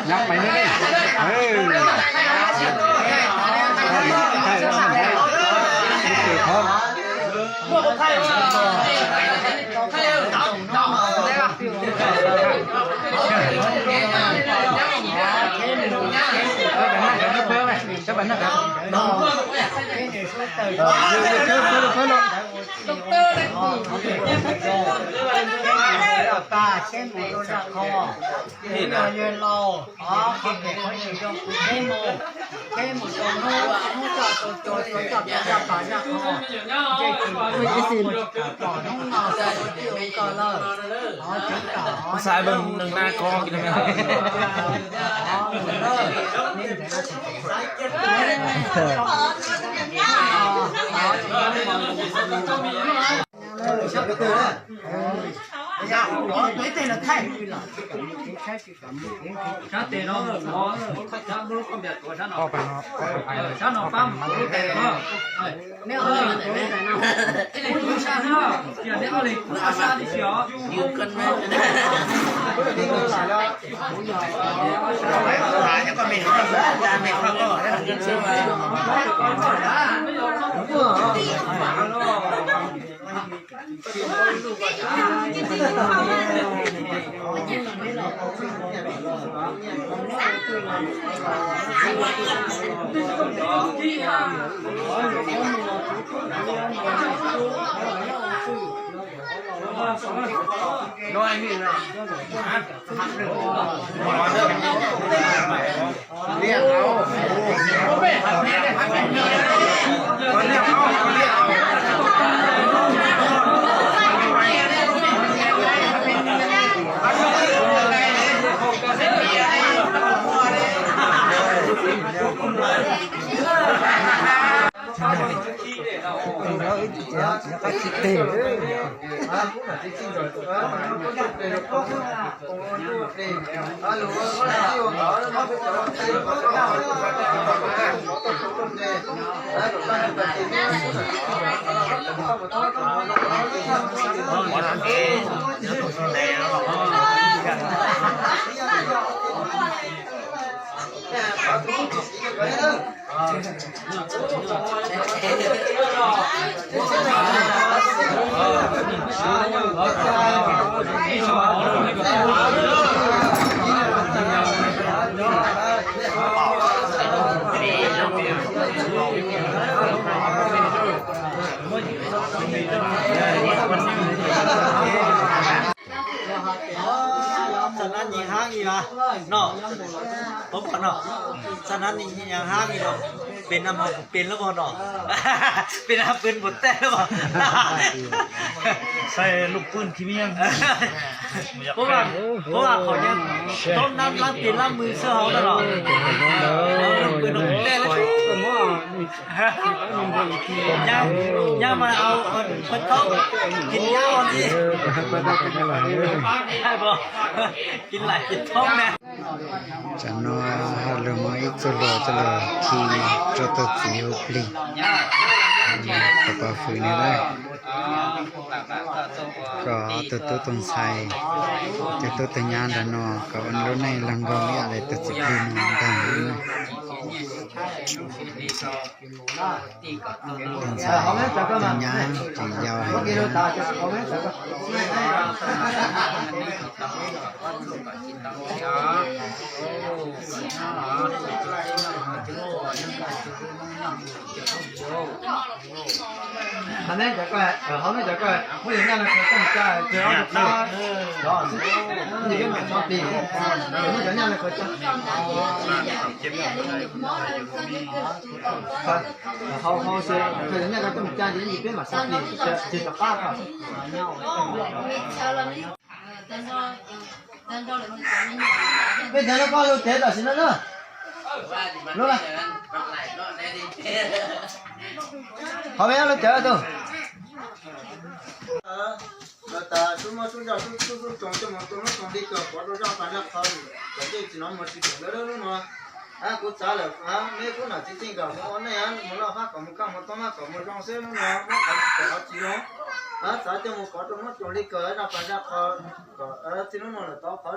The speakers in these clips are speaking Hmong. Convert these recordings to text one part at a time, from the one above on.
Ngab maiv neb ne. Xav mus nws na ko. Sab tes no, sab no pab mus lub tes no. Xa nab nyi hab nyi las no, pab pam no, xa nab nyi hab nyi los, pem nab mog kuv pem lab mog no, pem nab pw npaum tej lab mog. Sai lub pwj khi miab. Puab vam qhov nyob, toob nab lab tes lab mws xwb hauv no los, pw npaum tej lab. Nyab mas au, peb thaub, kis nyab ua li, kis laim kis thoob na. Tsam no hauj lwm muaj ib txoj hlua coj los khi rau tus txiv hu plig, tus pov hwm no na, kom tus tub tus ntxhais, tus tub tus nyab nram no kom ua lub neej laug nkaus ib yam li tus txiv plig no ntag na. Tus ntxhais tus nyab tseem yau heev na. Peb cov lub pab lub tev tam sim no na. Lub na. Qhov peb lub cawv tus. Lawv tas sub muab sub zog sub txhub sub txhua coj mus tu lub txhua li kom pov rau zaj pas zaj qhov kom tej txiv no mus tsis tseem lawv lub no. Kuv txav lawm, neb kuj nam txiv txij nkawm mus ua neej, mus loj hab kom mus kaj mus toob hab kom mus zoo xwb lub no, muab qhov tsis zoo. Txav coj mus pov rau lub txhua li kom zaj pas zaj qhov kom txij lub no lawm tau qhov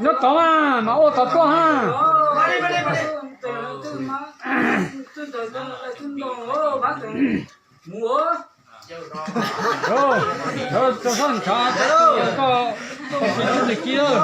Nyob tod mas, mas ua tod tuaj ha. Mus, rau sab ntshav, koj, koj tsis tub nws kib.